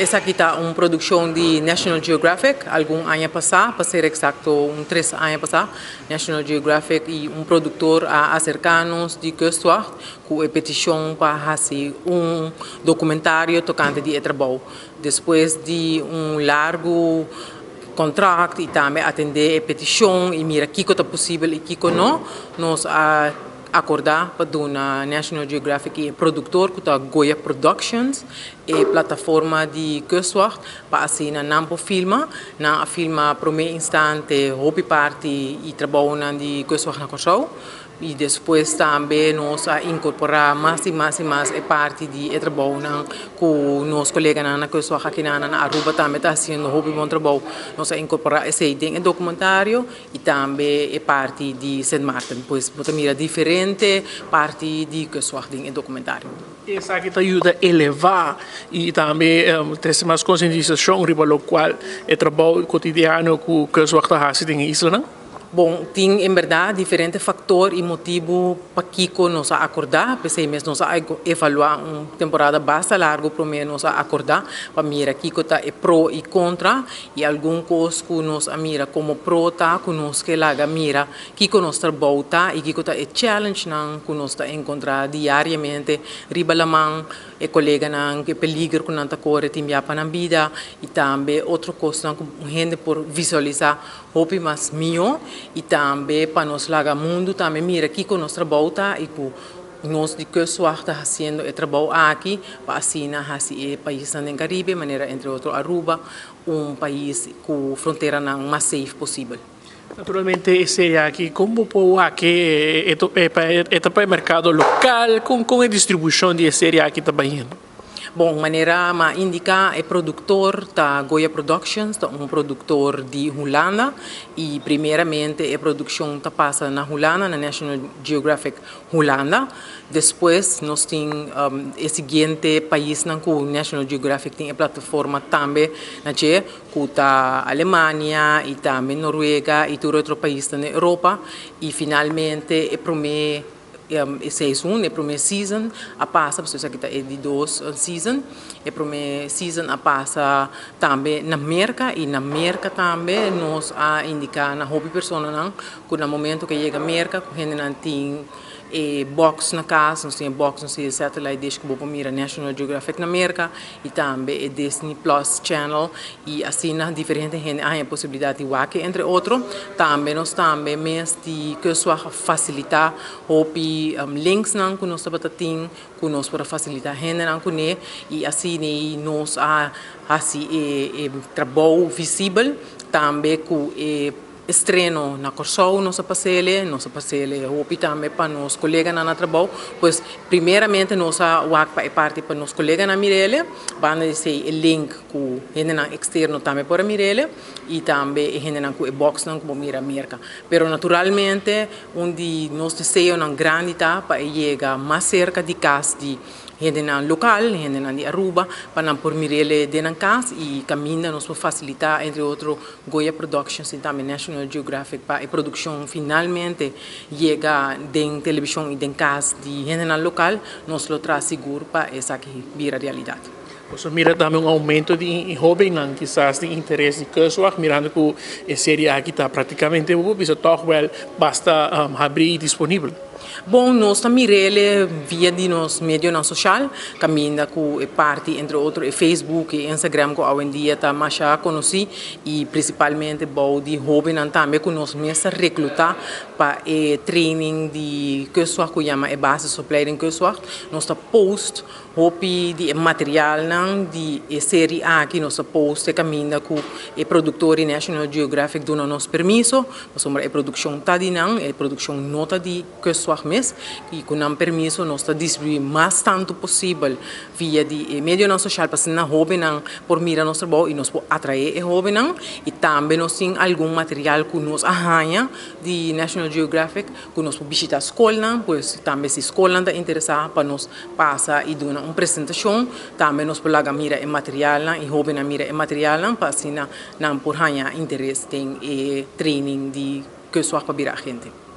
Esaki ta un produkshon di National Geographic. Algun aña pasá, pa ser eksakto un 3 aña pasá, National Geographic i un produktor a aserká nos di Kustwacht ku e petishon pa hasi un dokumentario tokante di e trabou. Despues di un largu kontrakt i tambe atendé e petishon i mira kiko ta posibel i kiko no, nos a akordá pa duna National Geographic i e produktor, ku ta Goya Productions, e plataforma di Kustwacht pa asina nan por filma. Nan a filma promé instante hopi parti i trabounan di Kustwacht na Kòrsou i despues tambe nos a inkorporá mas i mas i mas e parti di e trabounan ku nos koleganan na Kustwacht aki na Aruba tambe ta hasiendo hopi bon trabou. Nos a inkorporá esei den e dokumentario i tambe e parti di Sint Maarten. Pues bo ta mira diferente parti di Kustwacht den e dokumentario. Esaki ta yuda elevá i tambe trese mas konsientisashon riba lokual e trabou kotidiano ku Kustwacht ta hasi den e islanan? Bon, tin en berdat diferente faktor i motibu pakiko nos a akordá. P'esei mes nos a evaluá un temporada basta largu promé nos a akordá pa mira kiko ta e pro i kontra. I algun kos ku nos a mira komo pro ta ku nos ke laga mira kiko nos trabou ta i kiko ta e challengenan ku nos ta enkontrá diariamente riba laman, e koleganan, e peliger ku nan ta kore tin bia pa nan bida i tambe otro kosnan ku hende por visualisá hopi mas mihó, i tambe pa nos laga mundu tambe mira kiko nos trabou ta i ku nos di Kustwacht ta hasiendo e trabou aki pa asina hasi e paisnan den Karibe, manera entre otro Aruba, un pais ku fronteranan mas safe posibel. Naturalmente, esei aki, kon bo por wak e ta pa e merkado lokal, kon e distribushon di e serie aki ta bayendo? Bon, manera m'a indiká, e produktor ta Goya Productions, ta un produktor di Hulanda i primeramente e produkshon ta pasa na Hulanda, na National Geographic Hulanda. Despues nos tin e siguiente paisnan ku National Geographic tin e plataforma tambe na dje, ku ta Alemania i tambe Noruega i tur otro paisnan den Europa, i finalmente e promé season, e promé season a pasa, pasobra esaki ta e di dos season. E promé season a pasa tambe na Merka i na Merka tambe nos a indiká na hopi personanan ku na momento ku yega Merka ku hendenan tin e box na kas, nos tin e box, nos tin e satellite dish ku bo por mira National Geographic na Merka i tambe e Disney Plus channel, i asina diferente hende a haña posibilidat di wak entre otro. Tambe nos tambe mes di Kustwacht a fasilitá hopi linksnan ku nos tabata tin ku nos por a fasilitá hendenan kuné, i asina nos a hasi e trabou visibel. Tambe ku e estreno na Kòrsou nos a pas'é, nos a pas'é hopi tambe pa nos koleganan na trabou. Pues primeramente nos a wak pa e parti pa nos koleganan mir'é, banda di esei e link ku hendenan eksterno tambe por a mir'é i tambe e hendenan ku e boxnan ku por mira Merka. Pero naturalmente un di nos deseonan grandi ta pa e yega mas serka di kas di hendenan lokal, hendenan di Aruba, pa nan por mir'é den nan kas, i kaminda nos por fasilitá entre otro Goya Productions i tambe National Geographic pa e produkshon finalmente yega den televishon i den kas di hendenan lokal, nos lo traha sigur pa esaki bira realidat. Bo mira tambe un oumento di hóbennan kisas di interes di Kustwacht, mirando ku e serie aki ta práktikamente, bo bisa, toch wel basta habrí i disponibel? Bon, nos ta mir'é via di nos medionan sosial, kaminda ku e parti entre otro e Facebook i Instagram, ku awendia ta masha konosí i prinsipalmente bou di hóbennan tambe ku nos mes ta reklutá pa e training di Kustwacht ku yama e basisopleiding Kustwacht. Nos ta post hopi di e materialnan di e serie aki, nos ta post e kaminda ku e produktor di National Geographic duna nos permiso, pasobra e produkshon ta di nan, e produkshon no ta di Kustwacht mes, i ku nan permiso nos ta distribuí mas tantu posibel via di e medionan sosial pa asina hóbennan por mira nos trabou i nos por atraé e hóbennan. I tambe nos tin algun material ku nos a haña di National Geographic ku nos por bishitá skolnan, pues tambe si skolnan ta interesá pa nos pasa i duna un presentashon, tambe nos por laga mira e materialnan i hóbennan mira e materialnan pa asina nan por haña interes den e training di Kustwacht pa bira agente.